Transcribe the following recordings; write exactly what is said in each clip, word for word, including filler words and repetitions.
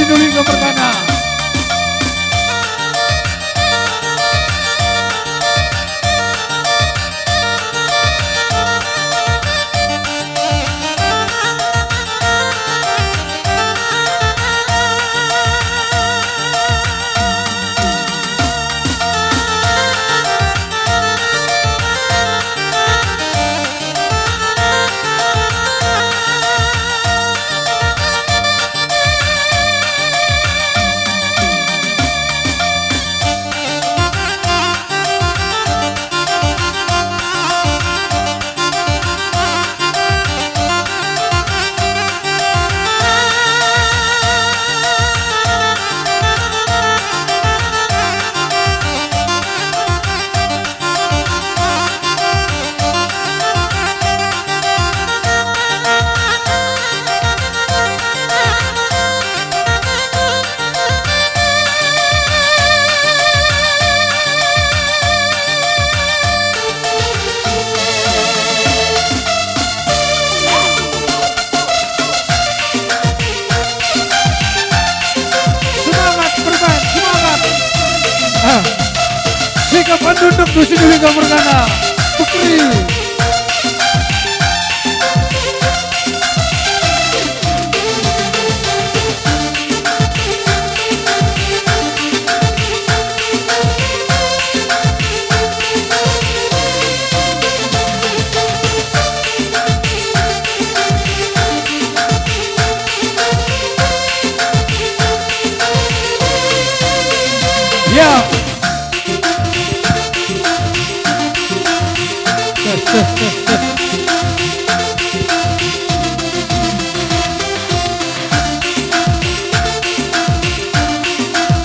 Sinulingga mergana. Semangat, bermain, semangat. Ah. Sikap pandunduk Dusun Lingga Mergana. Putri. Ya. Tes, tes, tes, tes.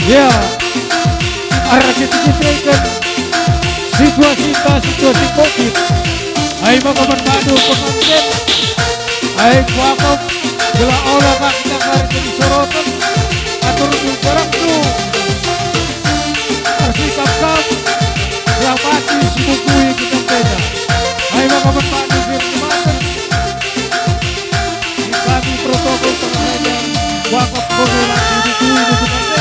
Ya, arah kita kitaken situasi ta, situasi covid. Ai maka man bandu pengantin, ai kuakap, gelah ola ka kita kari jadi soroten, atur jarakndu, ersikap kam, gelah banci sibukui kita beda. Ai maka man bandu firman. Kami protokol pengahajan wakaf komunikasi di Kuwini Bukan